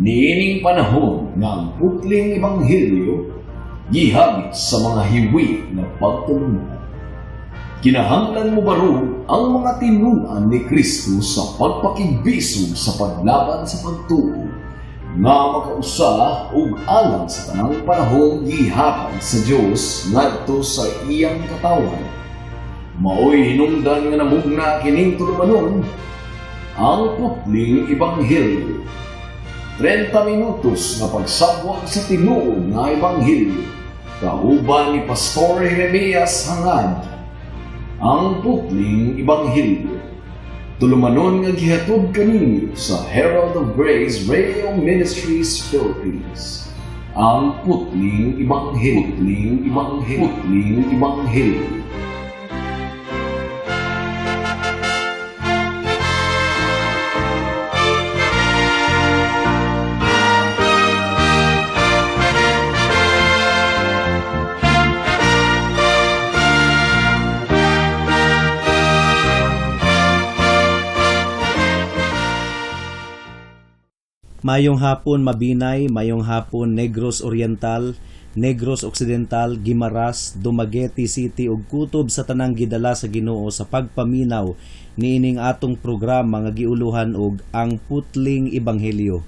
Niining panahon nga ang putling ebanghelyo gihagit sa mga hiwi nga pagtulungan. Kinahanglan mo barog ang mga tinun-an ni Kristo sa pagpakigbisog sa paglaban sa pagtuo nga makausa ug alang sa tanang panahon gihatag sa Dios ngadto sa iyang katawhan. Maoy hinungdan nga namugna kining tulumanon, Ang Putling Ebanghelyo. 30 minutos nga pagsabwag sa tinuod nga ebanghelyo. Kauban ni Pastor Jeremias Hangad. Ang Putling Ebanghelyo. Tulumanon nga gihatod kaninyo sa Herald of Grace Radio Ministries Philippines. Ang Putling Ebanghelyo. Putling Ebanghelyo. Putling Ebanghelyo. Mayong hapon, Mabinay, mayong hapon, Negros Oriental, Negros Occidental, Guimaras, Dumaguete City ug kutob sa tanang gidala sa Ginoo sa pagpaminaw niining atong programa nga giuluhan og Ang Putling Ebanghelyo.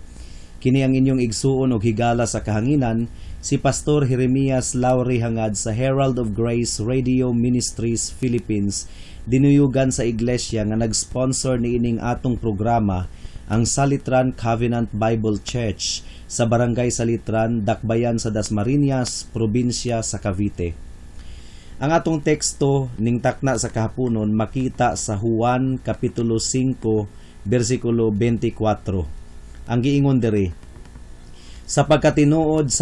Kini ang inyong igsuon og higala sa kahanginan, si Pastor Jeremias Lauri Hangad sa Herald of Grace Radio Ministries Philippines, dinuyugan sa iglesia nga nag-sponsor niining atong programa, ang Salitran Covenant Bible Church sa Barangay Salitran, Dakbayan sa Dasmariñas, probinsya sa Cavite. Ang atong teksto ning takna sa kahaponon makita sa Juan Kapitulo 5, bersikulo 24. Ang giingon diri, "Sa pagkatinuod,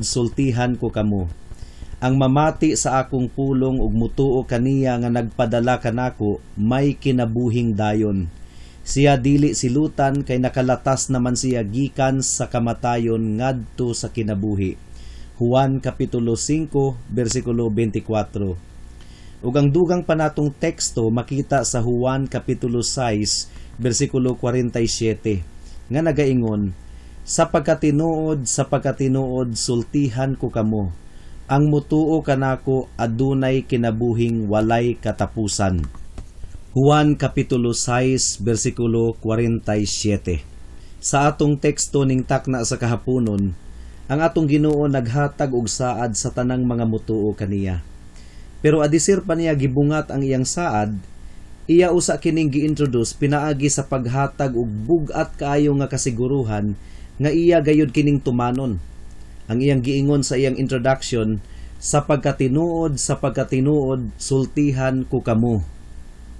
sultihan ko kamo. Ang mamati sa akong pulong ug mutuo kaniya nga nagpadala kanako may kinabuhing dayon. Siya dili silutan kay nakalatas naman siya gikan sa kamatayon ngadto sa kinabuhi." Juan Kapitulo 5, bersikulo 24. Ug ang dugang pa natong teksto makita sa Juan Kapitulo 6, bersikulo 47 nga nagaingon, "Sa pagkatinuod, sultihan ko kamo. Ang mutuo kanako adunay kinabuhing walay katapusan." Juan Kapitulo 6, bersikulo 47. Sa atong teksto ning takna sa kahaponon, ang atong Ginoo naghatag og saad sa tanang mga mutuo kaniya. Pero adisir pa niya gibungat ang iyang saad, iya usa kining gi-introduce pinaagi sa paghatag og bug-at kaayo nga kasiguruhan nga iya gayud kining tumanon. Ang iyang giingon sa iyang introduction, "Sa pagkatinuod, sa pagkatinuod, sultihan ko kamo."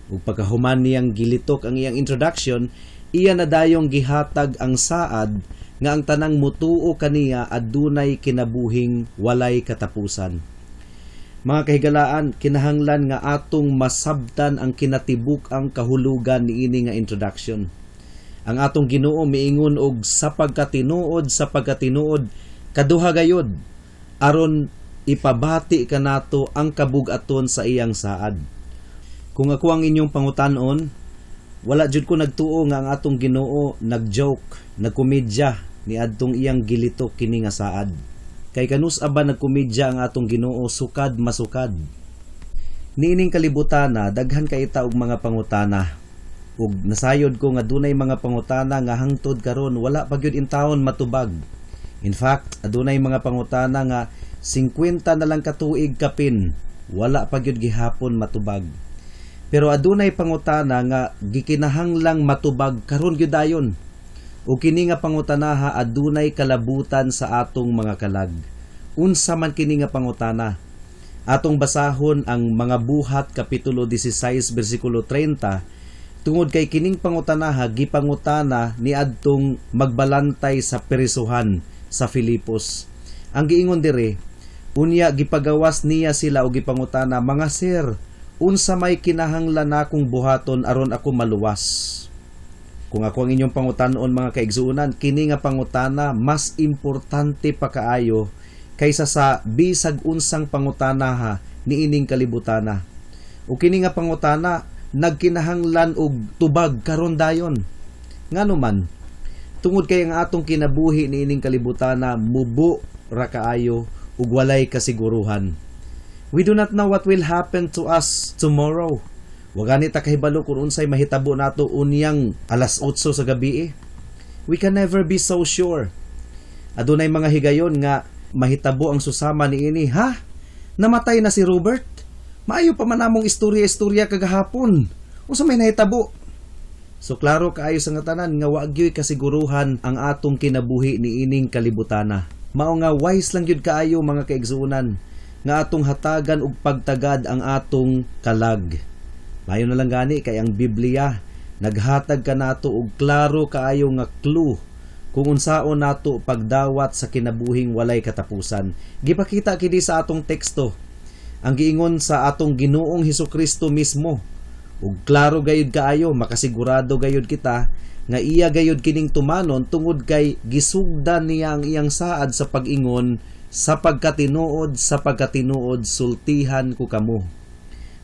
Ug pagkahuman niyang gilitok ang iyang introduction, iya na dayong gihatag ang saad nga ang tanang mutuo kaniya adunay kinabuhing walay katapusan. Mga kahigalaan, kinahanglan nga atong masabtan ang kinatibuk-ang kahulugan niini nga introduction. Ang atong Ginoo miingon og "sa pagkatinuod, sa pagkatinuod" kaduha gayud aron ipabati kanato ang kabug-aton sa iyang saad. Kung ako ang inyong pangutanon, wala jud ko nagtuo nga ang atong Ginoo nag-joke, nagkomedya ni adtong iyang gilitok kini nga saad. Kay kanus-a ba nagkomedya ang atong Ginoo sukad masukad? Niining kalibutana, daghan kay ta og mga pangutana. Ug nasayod ko nga dunay mga pangutana nga hangtod karon wala pa gyud intawon matubag. In fact, adunay mga pangutana nga 50 na lang katuig kapin, wala pa gyud gihapon matubag. Pero adunay pangutana nga gikinahanglang matubag karon gyud dayon. O kini nga pangutanaha adunay kalabutan sa atong mga kalag. Unsa man kini nga pangutana? Atong basahon ang Mga Buhat Kapitulo 16 bersikulo 30 tungod kay kining pangutanaha gipangutana ni adtong magbalantay sa perisuhan sa Filipos. Ang giingon diri, "Unya gipagawas niya sila og gipangutana, 'Mga sir, unsa may kinahanglan nakong buhaton aron ako maluwas?'" Kung ako ang inyong pangutanon, mga kaigsuonan, kini nga pangutana mas importante pa kaayo kaysa sa bisag unsang pangutana ha niining kalibutana. O kini nga pangutana nagkinahanglan og tubag karon dayon. Ngano man? Tungod kay ang atong kinabuhi niining kalibutana mubo ra kaayo ug walay kasiguruhan. We do not know what will happen to us tomorrow. Wa gani ta kahibalo kung unsay mahitabo nato unyang alas 8 sa gabi. We can never be so sure. Adunay mga higayon nga mahitabo ang susama niini, ha? Namatay na si Robert? Maayo pa man among istorya-istorya kagahapon. Unsa may nahitabo? So klaro kaayo sa nga tanan nga wa gyoy kasiguruhan ang atong kinabuhi niining kalibutana. Mao nga wise lang gyud kaayo, mga kaigsuonan, nga atong hatagan og pagtagad ang atong kalag. Mayo na lang gani kay ang Biblia naghatag kanato og klaro kaayo nga clue kung unsaon nato pagdawat sa kinabuhing walay katapusan. Gipakita kini sa atong teksto. Ang giingon sa atong Ginoong Hesukristo mismo. Ug klaro gayud kaayo, makasigurado gayud kita nga iya gayud kining tumanon tungod kay gisugdan niya ang iyang saad sa pag-ingon, "Sa pagkatinuod, sa pagkatinuod, sultihan ko kamo."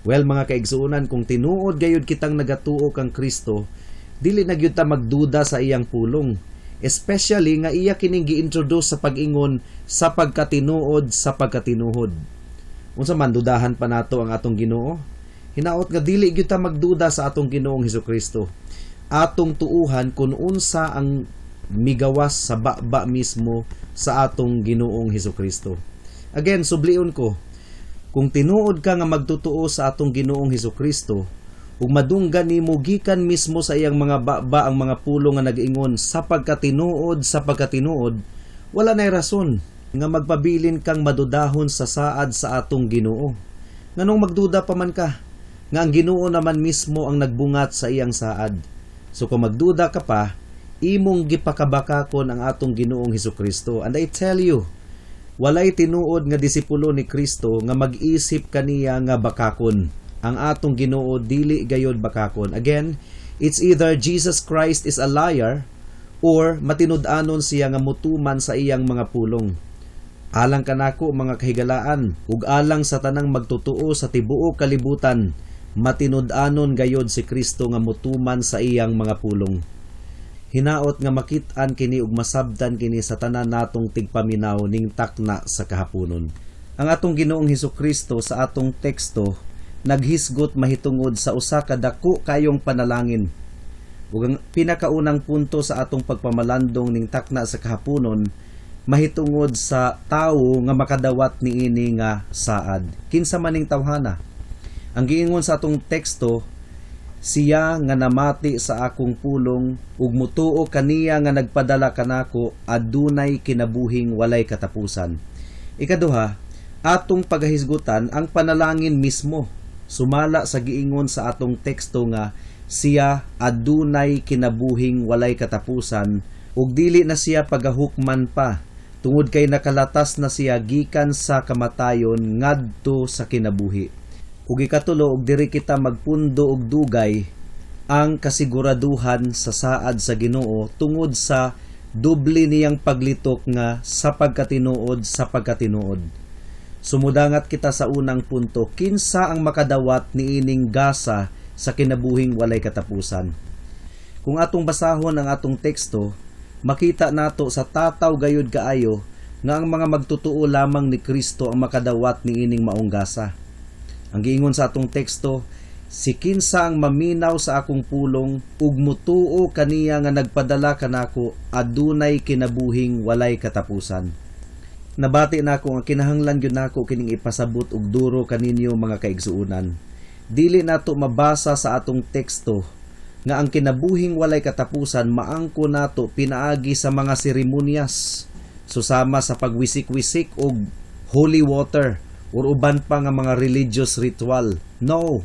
Well, mga kaigsuonan, kung tinuod gayud kitang nagatuo kang Kristo, dili na gyud ta magduda sa iyang pulong. Especially nga iya kining gi-introduce sa pag-ingon, "Sa pagkatinuod, sa pagkatinuod." Unsa man, dudahan pa nato ang atong Ginoo? Hinaot nga dili gyud ta magduda sa atong Ginoong Hesukristo. Atong tuuhan kung unsa ang migawas sa baba mismo sa atong Ginoong Hesukristo. Again, sublion ko, kung tinuod ka nga magtotoo sa atong Ginoong Hesukristo, ug madunggan nimo gikan mismo sa iyang mga baba ang mga pulong nga nag-ingon, "Sa pagkatinuod, sa pagkatinuod," wala nay rason nga magpabilin kang madudahon sa saad sa atong Ginoo. Nganong magduda pa man ka nga ang Ginoo naman mismo ang nagbungat sa iyang saad? So kung magduda ka pa, imong gipakabakakon ang atong Ginoong Hesukristo. And I tell you, walay tinuod nga disipulo ni Kristo nga mag-isip kaniya nga bakakon. Ang atong Ginoo dili gayod bakakon. Again, it's either Jesus Christ is a liar or matinud-anon siya nga mutuman sa iyang mga pulong. Alang kanako, mga kahigalaan, ug alang sa tanang magtotoo sa tibuok kalibutan, matinud-anon gayod si Kristo nga mutuman sa iyang mga pulong. Hinaot nga makit-an kini ug masabtan kini sa tanan natong tigpaminaw ning takna sa kahaponon. Ang atong Ginoong Hesukristo sa atong teksto naghisgot mahitungod sa usa ka dako kayong panalangin. Ug ang pinakaunang punto sa atong pagpamalandong ning takna sa kahaponon mahitungod sa tawo nga makadawat niini nga saad. Kinsa man ning tawhana? Ang giingon sa atong teksto, "Siya nga namati sa akong pulong ug mutuo kaniya nga nagpadala kanako adunay kinabuhing walay katapusan." Ikaduha, atong pagahisgutan ang panalangin mismo sumala sa giingon sa atong teksto nga siya adunay kinabuhing walay katapusan ug dili na siya pagahukman pa tungod kay nakalatas na siya gikan sa kamatayon ngadto sa kinabuhi. Ug ikatulo, ug diri kita magpundo og dugay, ang kasiguraduhan sa saad sa Ginoo tungod sa doble niyang paglitok nga "sa pagkatinuod, sa pagkatinuod." Sumudangat kita sa unang punto, kinsa ang makadawat niining gasa sa kinabuhing walay katapusan? Kung atong basahon ang atong teksto, makita nato sa tataw gayud kaayo nga ang mga magtotoo lamang ni Kristo ang makadawat niining maong gasa. Ang giingon sa atong teksto, "Si kinsa ang maminaw sa akong pulong ug mutuo kaniya nga nagpadala kanako adunay kinabuhing walay katapusan." Nabati nako nga kinahanglan gyud nako kining ipasabot og duro kaninyo, mga kaigsuonan. Dili nato mabasa sa atong teksto nga ang kinabuhing walay katapusan maangko nato pinaagi sa mga seremonyas susama sa pagwisik-wisik og holy water or uban pa nga mga religious ritual. No.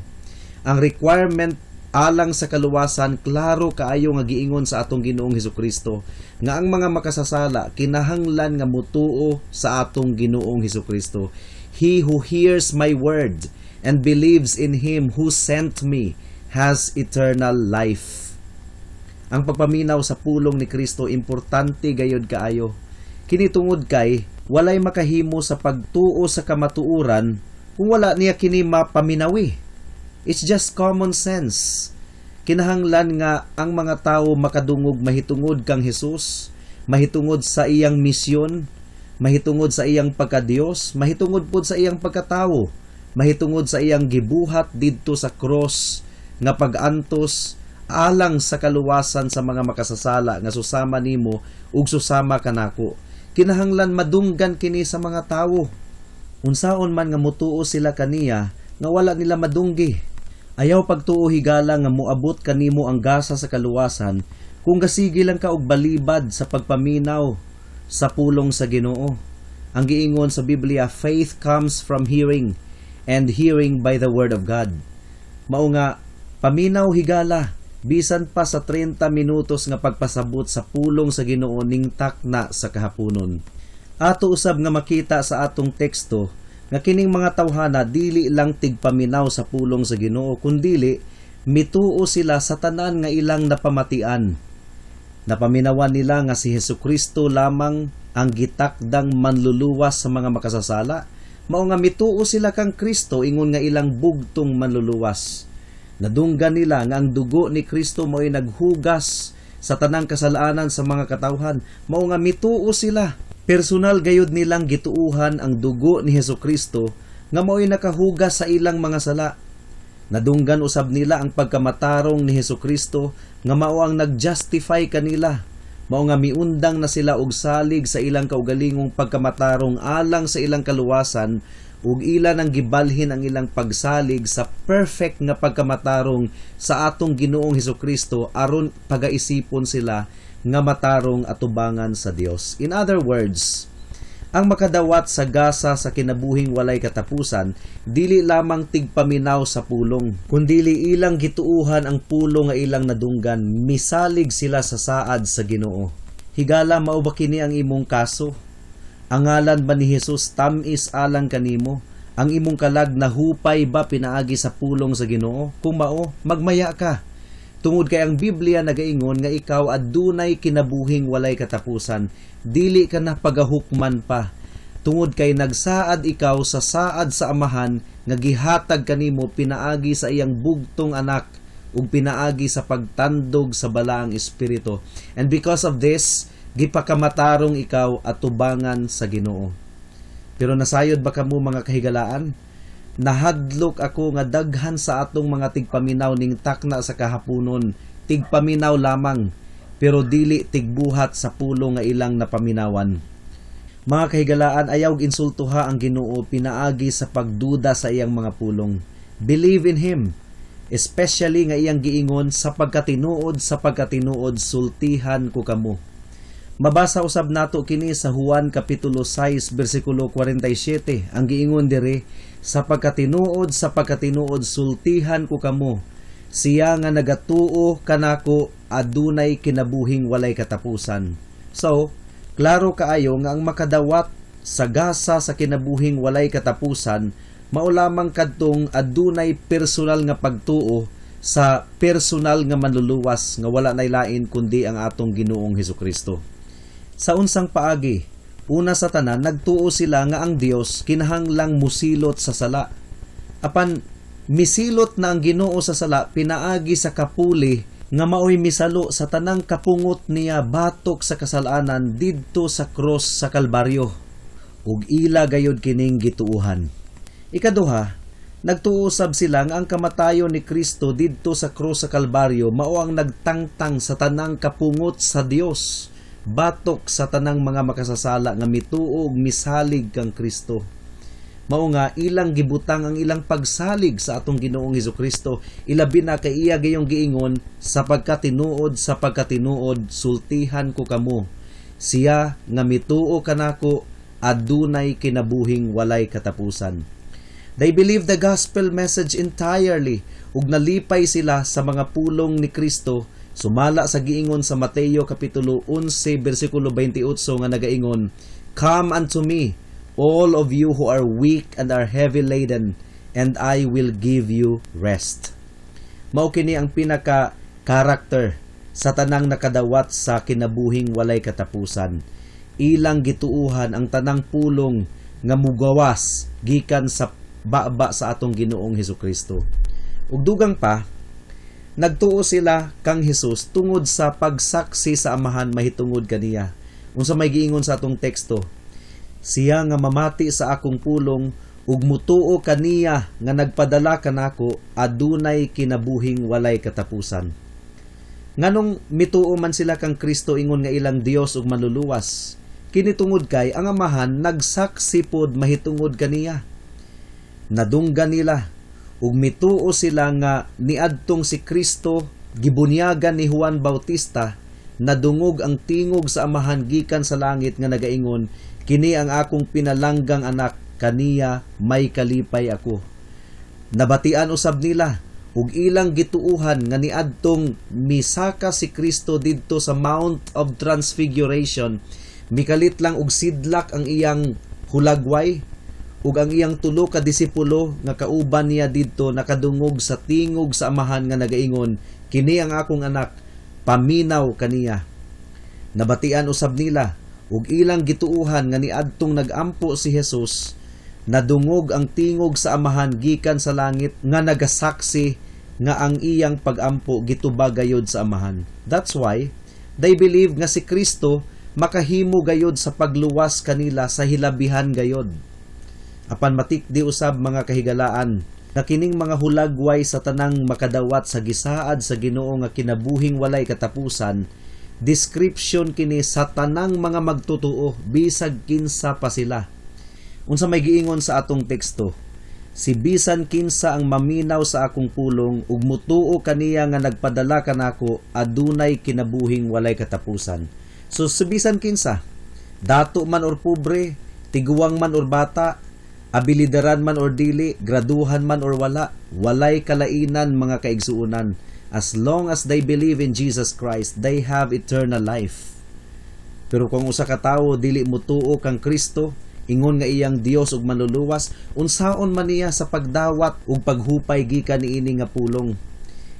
Ang requirement alang sa kaluwasan, klaro kaayo nga giingon sa atong Ginoong Hesukristo nga ang mga makasasala kinahanglan nga mutuo sa atong Ginoong Hesukristo. "He who hears my word and believes in him who sent me has eternal life." Ang pagpaminaw sa pulong ni Kristo importante gayod kaayo. Kini tungod kay walay makahimo sa pagtuo sa kamatuoran kung wala niya kini mapaminawi. It's just common sense. Kinahanglan nga ang mga tawo makadungog mahitungod kang Hesus, mahitungod sa iyang misyon, mahitungod sa iyang pagkadiyos, mahitungod pud sa iyang pagkatawo, mahitungod sa iyang gibuhat didto sa cross nga pag-antos alang sa kaluwasan sa mga makasasala nga susama nimo ug susama kanako. Kinahanglan madunggan kini sa mga tawo. Unsaon man nga mutuo sila kaniya nga wala nila madunggi? Ayaw pagtuo, higala, nga moabot kanimo ang gasa sa kaluwasan kung gasige lang ka og balibad sa pagpaminaw sa pulong sa Ginoo. Ang giingon sa Biblia, faith comes from hearing and hearing by the word of God. Mao nga paminaw, higala, bisan pa sa 30 minutos nga pagpasabot sa pulong sa Ginoo ning takna sa kahaponon. Ato usab nga makita sa atong teksto nga kining mga tawhana dili lang tigpaminaw sa pulong sa Ginoo, kundili mituo sila sa tanan nga ilang napamatian. Napaminawan nila nga si Hesukristo lamang ang gitakdang manluluwas sa mga makasasala. Mao nga mituo sila kang Kristo ingon nga ilang bugtong manluluwas. Nadunggan nila nga ang dugo ni Kristo mao'y naghugas sa tanang kasalanan sa mga katawhan. Mao nga mituo sila. Personal gayud nilang gituuhan ang dugo ni Hesukristo nga mao'y nakahugas sa ilang mga sala. Nadunggan usab nila ang pagkamatarong ni Hesukristo nga mao ang nag-justify kanila. Mao nga miundang na sila og salig sa ilang kaugalingong pagkamatarong alang sa ilang kaluwasan ug ila nang gibalhin ang ilang pagsalig sa perfect nga pagkamatarong sa atong Ginoong Hesukristo aron pagaisipon sila nga matarong atubangan sa Dios. In other words, ang makadawat sa gasa sa kinabuhing walay katapusan, dili lamang tigpaminaw sa pulong, kundili ilang gituuhan ang pulong nga ilang nadunggan, misalig sila sa saad sa Ginoo. Higala, mao ba kini ang imong kaso? Ang ngalan ba ni Jesus tamis alang kanimo? Ang imong kalag nahupay ba pinaagi sa pulong sa Ginoo? Kung mao, magmaya ka. Tungod kay ang Biblia nagaingon nga ikaw adunay kinabuhing walay katapusan, dili ka na pagahukman pa. Tungod kay nagsaad ikaw sa saad sa Amahan nga gihatag kanimo pinaagi sa iyang bugtong anak ug pinaagi sa pagtandog sa Balaang Espiritu. And because of this, gipakamatarong ikaw atubangan sa Ginoo. Pero nasayod ba kamo, mga kahigalaan? Nahadlok ako nga daghan sa atong mga tigpaminaw ning takna sa kahaponon, tigpaminaw lamang pero dili tigbuhat sa pulong nga ilang napaminawan. Mga kahigalaan, ayaw insultuha ang Ginoo pinaagi sa pagduda sa iyang mga pulong. Believe in Him, especially nga iyang giingon, Sa pagkatinuod, sultihan ko kamo." Mabasa usab nato kini sa Juan kapitulo 6 bersikulo 47. Ang giingon diri, Sa pagkatinuod, sultihan ko kamo, siya nga nagatuo kanako adunay kinabuhing walay katapusan." So, klaro kaayo nga ang makadawat sa gasa sa kinabuhing walay katapusan mao lamang kadtong adunay personal nga pagtuo sa personal nga manluluwas nga wala nay lain kundi ang atong Ginoong Hesukristo. Sa unsang paagi? Una sa tanan, nagtuo sila nga ang Dios kinahanglang musilot sa sala. Apan misilot na ang Ginoo sa sala pinaagi sa kapuli nga maoy misalo sa tanang kapungot niya batok sa kasalanan didto sa cross sa Kalbaryo. Ug ila gayud kining gituuhan. Ikaduha, nagtuo sab sila nga ang kamatayon ni Kristo didto sa cross sa Kalbaryo mao ang nagtangtang sa tanang kapungot sa Dios batok sa tanang mga makasasala nga mituo ug misalig kang Kristo. Mao nga ilang gibutang ang ilang pagsalig sa atong Ginoong Hesukristo, ilabi na kay iya gayong giingon, Sa pagkatinuod, sultihan ko kamo, siya nga mituo kanako adunay kinabuhing walay katapusan." They believe the gospel message entirely ug nalipay sila sa mga pulong ni Kristo sumala sa giingon sa Mateo kapitulo 11 bersikulo 28 nga nagaingon, "Come unto me, all of you who are weak and are heavy laden, and I will give you rest." Mao kini ang pinaka character sa tanang nakadawat sa kinabuhing walay katapusan. Ilang gituuhan ang tanang pulong nga mugawas gikan sa baba sa atong Ginoong Hesukristo. Ug dugang pa, Nagtuo sila kang Hesus tungod sa pagsaksi sa Amahan mahitungod kaniya. Unsa may giingon sa atong teksto? "Siya nga mamati sa akong pulong ug mutuo kaniya nga nagpadala kanako adunay kinabuhing walay katapusan." Nganong mituo man sila kang Kristo ingon nga ilang Dios ug Manluluwas? Kini tungod kay ang Amahan nagsaksi pod mahitungod kaniya. Nadunggan nila ug mituo sila nga niadtong si Kristo gibunyagan ni Juan Bautista, nadungog ang tingog sa Amahan gikan sa langit nga nagaingon, "Kini ang akong pinalanggang Anak, kaniya may kalipay ako." Nabatian usab nila ug ilang gituuhan nga niadtong misaka si Kristo didto sa Mount of Transfiguration, mikalit lang og sidlak ang iyang hulagway ug ang iyang tulo ka disipulo nga kauban niya didto nakadungog sa tingog sa Amahan nga nagaingon, "Kini ang akong Anak, paminaw kaniya." Nabatian usab nila ug ilang gituuhan nga niadtong nagampo si Jesus, nadungog ang tingog sa Amahan gikan sa langit nga nagasaksi nga ang iyang pagampo gitubag gayod sa Amahan. That's why they believe nga si Kristo makahimo gayod sa pagluwas kanila sa hilabihan gayod. Apan matikdi usab, mga kahigalaan, nga kining mga hulagway sa tanang makadawat sa gisaad sa Ginoo nga kinabuhing walay katapusan, description kini sa tanang mga magtotoo bisag kinsa pa sila. Unsa may giingon sa atong teksto? "Si bisan kinsa ang maminaw sa akong pulong ug mutuo kaniya nga nagpadala kanako adunay kinabuhing walay katapusan." So si bisan kinsa, dato man or pobre, tiguang man or bata, abilidaran man or dili, graduhan man or wala, walay kalainan, mga kaigsuonan. As long as they believe in Jesus Christ, they have eternal life. Pero kung usa ka tawo dili mutuo kang Kristo ingon nga iyang Dios ug Manluluwas, unsaon man niya sa pagdawat ug paghupay gikan niini nga pulong?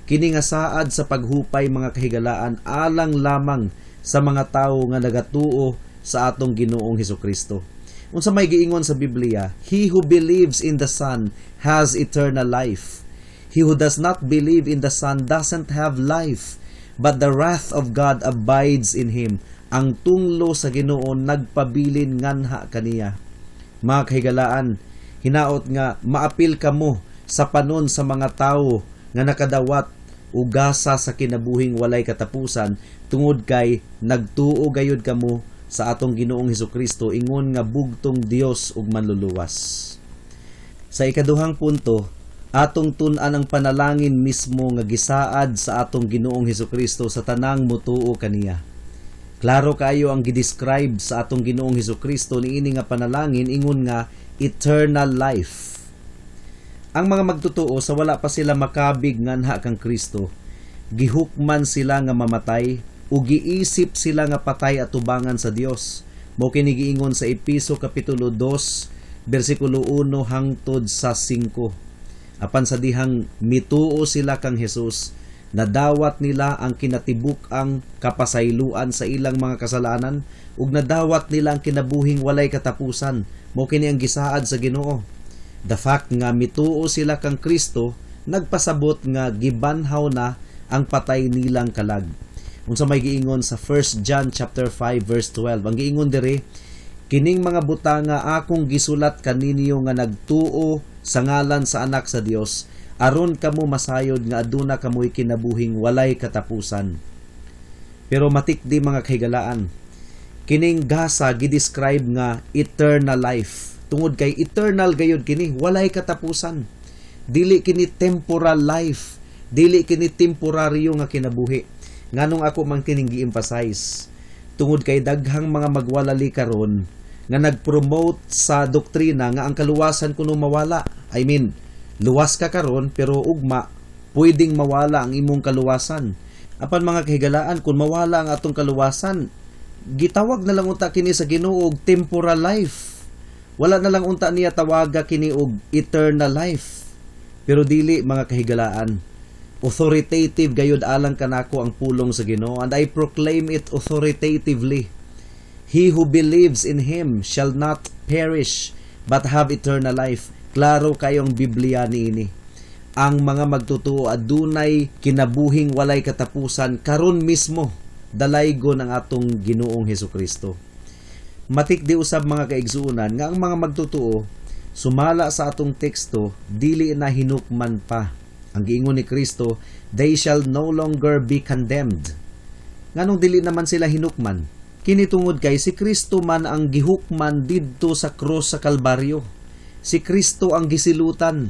Kini nga saad sa paghupay, mga kahigalaan, alang lamang sa mga tawo nga nagatuo sa atong Ginoong Hesukristo. Unsa may giingon sa Biblia? "He who believes in the Son has eternal life. He who does not believe in the Son doesn't have life, but the wrath of God abides in him." Ang tunglo sa Ginoo nagpabilin nganha kaniya. Mga kahigalaan, hinaot nga maapil kamo sa panon sa mga tawo nga nakadawat og gasa sa kinabuhing walay katapusan tungod kay nagtuo gayud kamo sa atong Ginoong Hesukristo ingon nga bugtong Dios ug Manluluwas. Sa ikaduhang punto, atong tun-an ang panalangin mismo nga gisaad sa atong Ginoong Hesukristo sa tanang mutuo kaniya. Klaro kaayo ang gidescribe sa atong Ginoong Hesukristo niini nga panalangin ingon nga eternal life. Ang mga magtotoo, sa wala pa sila makabig nganha kang Kristo, gihukman sila nga mamatay o giisip sila nga patay atubangan sa Dios. Mao kini giingon sa Epeso kapitulo 2 bersikulo 1 hangtod sa 5. Apan sa dihang mituo sila kang Hesus, nadawat nila ang kinatibuk-ang kapasayloan sa ilang mga kasalanan ug nadawat nila ang kinabuhing walay katapusan. Mao kini ang gisaad sa Ginoo. The fact nga mituo sila kang Kristo nagpasabot nga gibanhaw na ang patay nilang kalag. Unsa may giingon sa 1 John chapter 5 verse 12? Ang giingon diri, "Kining mga butanga akong gisulat kaninyo nga nagtuo sa ngalan sa Anak sa Dios, aron kamo masayod nga aduna kamoy kinabuhing walay katapusan." Pero matikdi, mga kahigalaan, kining gasa gidescribe nga eternal life. Tungod kay eternal gayud kini, walay katapusan. Dili kini temporal life, dili kini temporaryo nga kinabuhi. Nganong ako man kining gi-emphasize? Tungod kay daghang mga magwalali karon nga nag-promote sa doktrina nga ang kaluwasan kuno mawala. I mean, luwas ka karon pero ugma pwedeng mawala ang imong kaluwasan. Apan mga kahigalaan, kung mawala ang atong kaluwasan, gitawag na lang unta kini sa Ginoo og temporal life. Wala na lang unta niya tawaga kini og eternal life. Pero dili, mga kahigalaan. Authoritative gayud alang kanako ang pulong sa Ginoo, and I proclaim it authoritatively. He who believes in Him shall not perish but have eternal life. Klaro kayong Biblia niini. Ang mga magtotoo adunay kinabuhing walay katapusan karon mismo, dalaygon ang atong Ginoong Hesukristo. Matikdi usab, mga kaigsuonan, nga ang mga magtotoo, sumala sa atong teksto, dili na hinukman pa. Ang giingon ni Kristo, "They shall no longer be condemned." Nganong dili naman sila hinukman? Kini tungod kay si Kristo man ang gihukman didto sa krus sa Kalbaryo. Si Kristo ang gisilutan.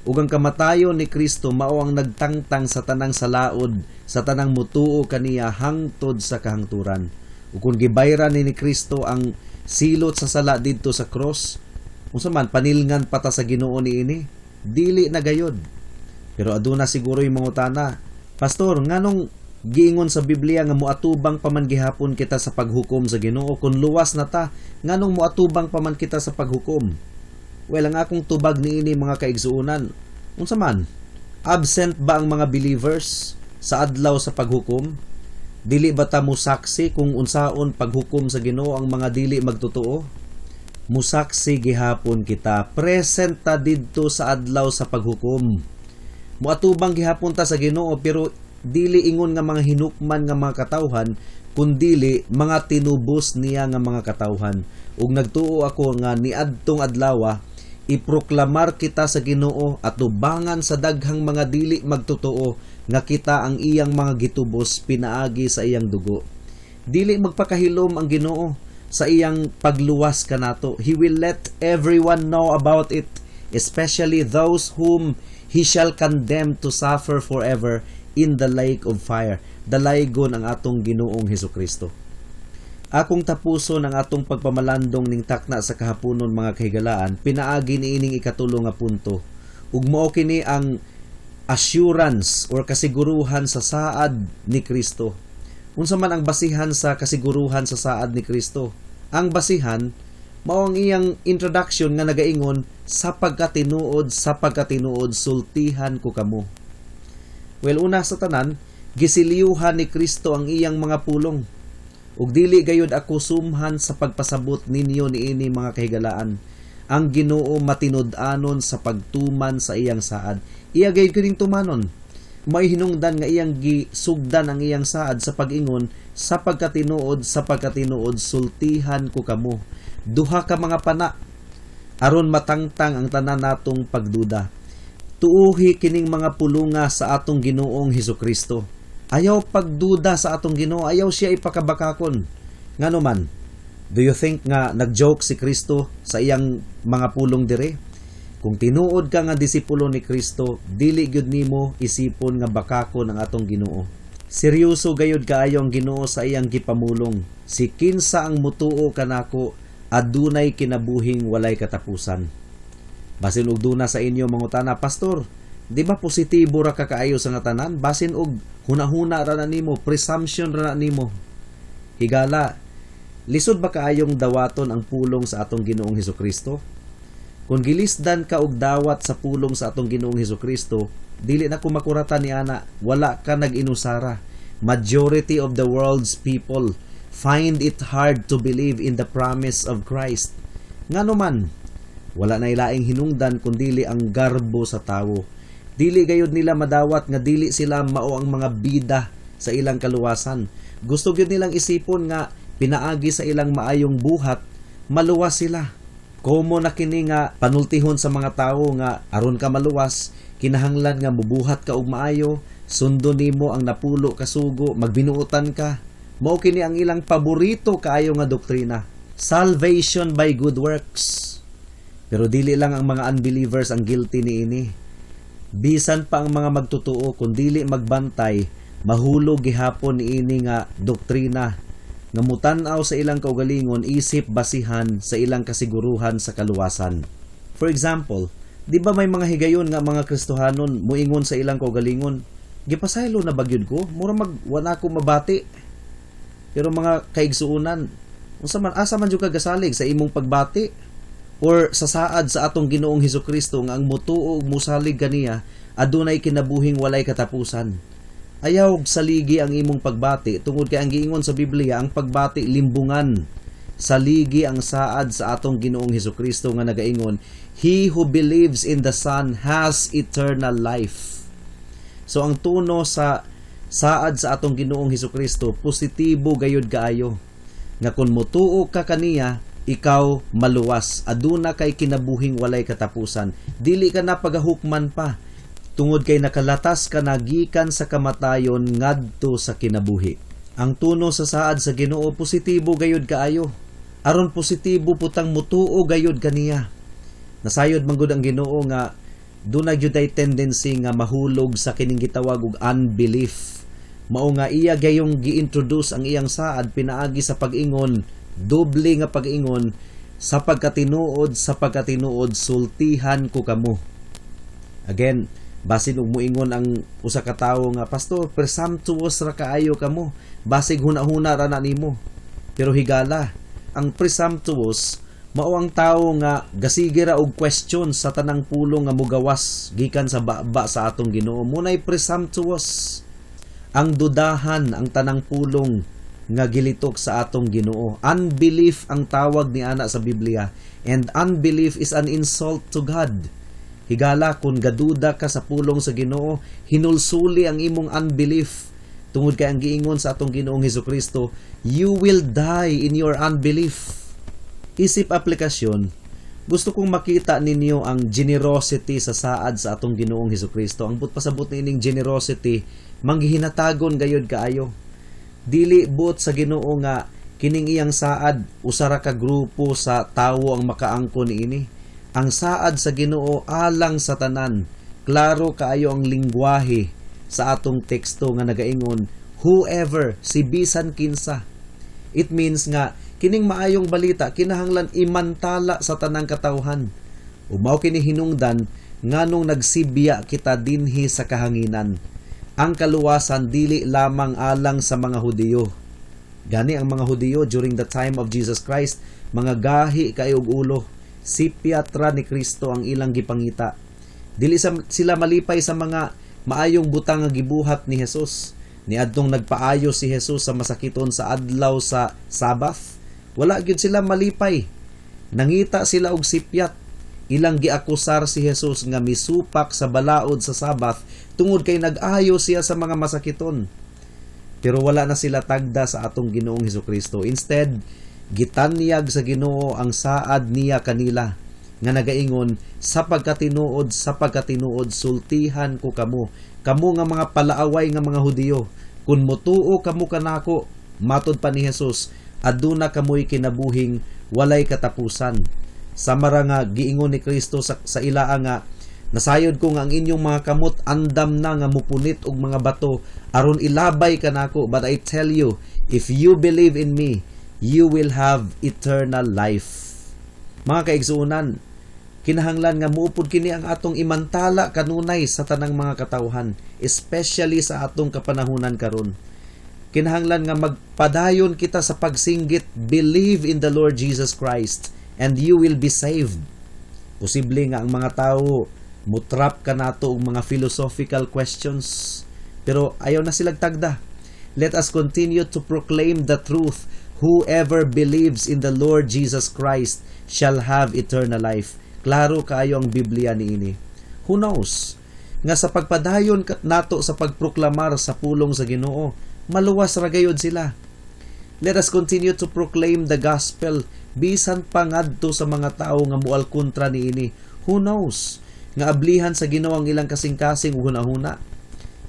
Ug ang kamatayon ni Kristo mao ang nagtangtang sa tanang salaod sa tanang mutuo kaniya hangtod sa kahangturan. Ug kung gibayran ni Kristo ang silot sa sala didto sa cross, unsa man, panilngan pa ta sa Ginoo niini? Dili na gayod. Pero aduna siguro yung mangutana, "Pastor, nganong giingon sa Biblia nga moatubang pa man gihapon kita sa paghukom sa Ginoo? Kung luwas na ta, nganong moatubang pa man kita sa paghukom?" Well, ang akong tubag niini, mga kaigsuonan, unsa man? Absent ba ang mga believers sa adlaw sa paghukom? Dili ba ta musaksi kung unsaon paghukom sa Ginoo ang mga dili magtotoo? Musaksi gihapon kita. Present ta didto sa adlaw sa paghukom. Muatubang gihapon ta sa Ginoo, pero dili ingon nga mga hinukman nga mga katawhan, kundili mga tinubos niya nga mga katawhan. Ug nagtuo ako nga niadtong adlaw, iproklamar kita sa Ginoo atubangan sa daghang mga dili magtotoo nga kita ang iyang mga gitubos pinaagi sa iyang dugo. Dili magpakahilom ang Ginoo sa iyang pagluwas kanato. He will let everyone know about it, especially those whom he shall condemn to suffer forever in the lake of fire. Dalaygon ang atong Ginoong Hesukristo. Akong tapuson ang atong pagpamalandong ning takna sa kahaponon, mga kahigalaan, pinaagi niining ikatulo nga punto. Ug mao kini ang assurance or kasiguruhan sa saad ni Kristo. Unsa man ang basihan sa kasiguruhan sa saad ni Kristo? Ang basihan mao ang iyang introduction nga nagaingon, "Sa pagkatinuod, sultihan ko kamo." Well, una sa tanan, gisiliuhan ni Kristo ang iyang mga pulong. Ug dili gayud ako sumhan sa pagpasabot ninyo niini, mga kahigalaan. Ang Ginoo matinud-anon sa pagtuman sa iyang saad. Iya gayud kining tumanon. May hinungdan nga iyang gisugdan ang iyang saad sa pag-ingon, "Sa pagkatinuod, sa pagkatinuod, sultihan ko kamo." Duha ka mga pana aron matangtang ang tanan natong pagduda. Tuuhi kining mga pulunga sa atong Ginoong Hesukristo. Ayaw pagduda sa atong Ginoo, ayaw siya ipakabakakon. Ngano man? Do you think nga nag-joke si Kristo sa iyang mga pulong dire? Kung tinuod ka nga disipulo ni Kristo, dili gyud nimo isipon nga bakakon ang atong Ginoo. Seryoso gayud kaayo ang Ginoo sa iyang gipamulong. "Si kinsa ang mutuo kanako adunay kinabuhing walay katapusan." Basin og duna sa inyo mangutana, "Pastor, di ba positibo ra ka kaayo sa nga tanan? Basin og hunahuna ra na nimo, presumption ra na nimo." Higala, lisod ba kaayong dawaton ang pulong sa atong Ginoong Hesukristo? Kung gilisdan ka og dawat sa pulong sa atong Ginoong Hesukristo, dili na ko makuratan ni ana, wala ka nag-inusara. Majority of the world's people find it hard to believe in the promise of Christ. Ngano man? Wala na ilaing hinungdan kundili ang garbo sa tawo. Dili gayud nila madawat nga dili sila mao ang mga bida sa ilang kaluwasan. Gusto gyud nilang isipon nga pinaagi sa ilang maayong buhat, maluwas sila. Common na kini nga panultihon sa mga tawo nga aron ka maluwas, kinahanglan nga mubuhat ka og maayo, sundon nimo ang 10 ka sugo, magbinuotan ka. Mao kini ang ilang paborito kaayo nga doktrina. Salvation by good works. Pero dili lang ang mga unbelievers ang guilty niini. Bisan pa ang mga magtotoo, kung dili magbantay, mahulog gihapon niini nga doktrina nga mutan-aw sa ilang kaugalingon isip basihan sa ilang kasiguruhan sa kaluwasan. For example, di ba may mga higayon nga mga Kristohanon muingon sa ilang kaugalingon, "Gipasaylo na ba gyud ko? Mura mag wala ko mabati." Pero mga kaigsuonan, unsa man, asa man jud ka gasalig, sa imong pagbati or sa saad sa atong Ginoong Hesukristo nga ang mutuo ug musalig kaniya adunay kinabuhing walay katapusan? Ayaw saligi ang imong pagbati tungod kay ang giingon sa Biblia, ang pagbati limbungan. Saligi ang saad sa atong Ginoong Hesukristo nga nagaingon, "He who believes in the Son has eternal life." So ang tuno sa saad sa atong Ginoong Hesukristo, positibo gayud kaayo. Nga kung motuo ka kaniya, ikaw maluwas. Aduna kay kinabuhing walay katapusan. Dili ka na pagahukman pa tungod kay nakalatas ka na gikan sa kamatayon ngadto sa kinabuhi. Ang tuno sa saad sa Ginoo, positibo gayud kaayo. Aron positibo putang mutuo gayud kaniya. Nasayod man gud ang Ginoo nga duna gyud ay tendency nga mahulog sa kining gitawag og unbelief. Mao nga iya gayong gi-introduce ang iyang saad pinaagi sa pag-ingon, doble nga pag-ingon, "Sa pagkatinuod, sultihan ko kamo." Again, basin og muingon ang usa ka tawo nga, "Pastor, presumptuous ra kaayo kamo. Basig huna-huna ra na nimo." Pero higala, ang presumptuous mao ang tawo nga gasige ra og question sa tanang pulong nga mugawas gikan sa baba sa atong Ginoo. Munay presumptuous. Ang dudahan ang tanang pulong nga gilitok sa atong Ginoo. Unbelief ang tawag ni ana sa Biblia, and unbelief is an insult to God. Higala, kung gaduda ka sa pulong sa Ginoo, hinulsuli ang imong unbelief. Tungod kay ang giingon sa atong Ginoong Hesukristo, you will die in your unbelief. Isip aplikasyon, gusto kong makita ninyo ang generosity sa saad sa atong Ginoong Hesukristo. Ang buot pasabot niining generosity, manggihinatagon gayod kaayo. Dili buot sa Ginoo nga kining iyang saad, usa ra ka grupo sa tawo ang makaangkon niini. Ang saad sa Ginoo alang sa tanan. Klaro kaayo ang lingwahe sa atong teksto nga nagaingon, "Whoever," si bisan kinsa. It means nga kining maayong balita kinahanglan imantala sa tanang katawhan. Ug mao kini hinungdan nganong nagsibya kita dinhi sa kahanginan. Ang kaluwasan dili lamang alang sa mga Hudiyo. Gani ang mga Hudiyo during the time of Jesus Christ, mga gahi kaayo og ulo. Sipyat ra ni Kristo ang ilang gipangita. Dili sila malipay sa mga maayong butang nga gibuhat ni Jesus. Niadtong nagpaayo si Jesus sa masakiton sa adlaw sa Sabbath, wala gyud sila malipay. Nangita sila og sipyat. Ilang giakusar si Jesus nga misupak sa balaod sa Sabbath tungod kay nag-ayo siya sa mga masakiton. Pero wala na sila tagda sa atong Ginoong Hesukristo. Instead, gitanyag sa Ginoo ang saad niya kanila nga nagaingon, "Sa pagkatinuod, sultihan ko kamo, kamo nga mga palaaway nga mga Hudiyo, kun motuo kamo kanako," matod pa ni Jesus, "aduna kamoy kinabuhing walay katapusan." Sama ra nga giingon ni Kristo sa ilaa nga, "Nasayod ko nga ang inyong mga kamot andam na nga mupunit og mga bato aron ilabay kanako, but I tell you, if you believe in me, you will have eternal life." Mga kaigsuonan, kinahanglan nga muupod kini ang atong imantala kanunay sa tanang mga katawhan, especially sa atong kapanahunan karon. Kinahanglan nga magpadayon kita sa pagsinggit, "Believe in the Lord Jesus Christ and you will be saved." Posible nga ang mga tao mutrap kanato og mga philosophical questions, pero ayaw na silang tagda. Let us continue to proclaim the truth. Whoever believes in the Lord Jesus Christ shall have eternal life. Klaro kaayo ang Biblia niini. Who knows? Nga sa pagpadayon nato sa pagproklamar sa pulong sa Ginoo, maluwas ra gayud sila. Let us continue to proclaim the gospel bisan pa ngadto sa mga tawo nga mual kontra niini. Who knows? Nga ablihan sa Ginoo ang ilang kasing-kasing ug hunahuna.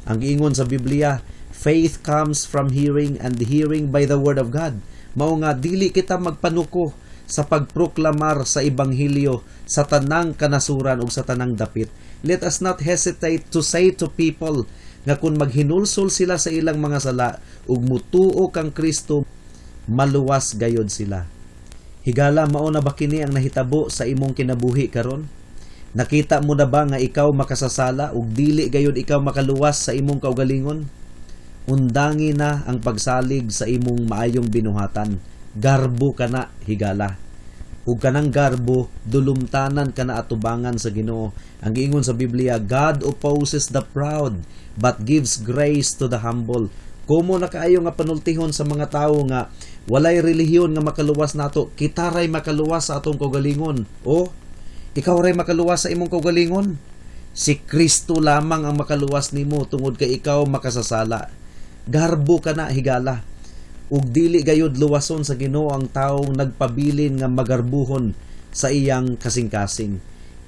Ang giingon sa Biblia, faith comes from hearing and hearing by the word of God. Mao nga dili kita magpanuko sa pagproklamar sa ebanghelyo sa tanang kanasuran ug sa tanang dapit. Let us not hesitate to say to people nga kung maghinulsol sila sa ilang mga sala ug mutuo kang Kristo, maluwas gayod sila. Higala, mao na ba kini ang nahitabo sa imong kinabuhi karon? Nakita mo na ba nga ikaw makasasala ug dili gayod ikaw makaluwas sa imong kaugalingon? Undangi na ang pagsalig sa imong maayong binuhatan. Garbo ka na, higala. Ug kanang garbo, dulumtanan ka na atubangan sa Ginoo. Ang giingon sa Biblia, "God opposes the proud, but gives grace to the humble." Kumo na kaayo nga panultihon sa mga tawo nga walay relihiyon nga makaluwas nato, kita ray makaluwas sa atong kaugalingon. O ikaw ray makaluwas sa imong kaugalingon. Si Kristo lamang ang makaluwas nimo tungod kay ikaw makasasala. Garbo ka na, higala. Ug dili gayud luwason sa Ginoo ang taong nagpabilin nga magarbuhon sa iyang kasing-kasing.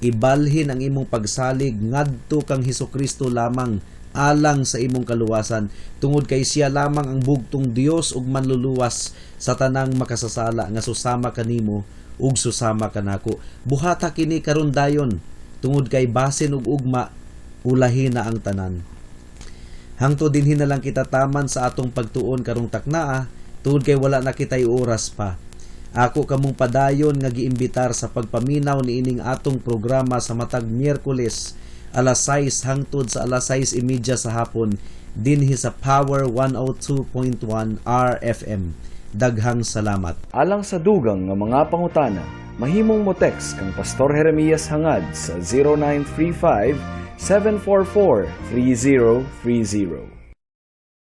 Ibalhin ang imong pagsalig ngadto kang Hesukristo lamang alang sa imong kaluwasan, tungod kay siya lamang ang bugtong Dios ug manluluwas sa tanang makasasala nga susama kanimo ug susama kanako. Buhata kini karon dayon, tungod kay basin ug ugma ulahi na ang tanan. Hangtod dinhi na lang kita taman sa atong pagtuon karong taknaa, tungod kay wala na kitay oras pa. Ako kamong padayon nga giimbitar sa pagpaminaw niining atong programa sa matag Miyerkules alas 6 hangtod sa alas 6:30 sa hapon dinhi sa Power 102.1 RFM. Daghang salamat. Alang sa dugang nga mga pangutana, mahimong mo text kang Pastor Jeremias Hangad sa 0935 744 3030.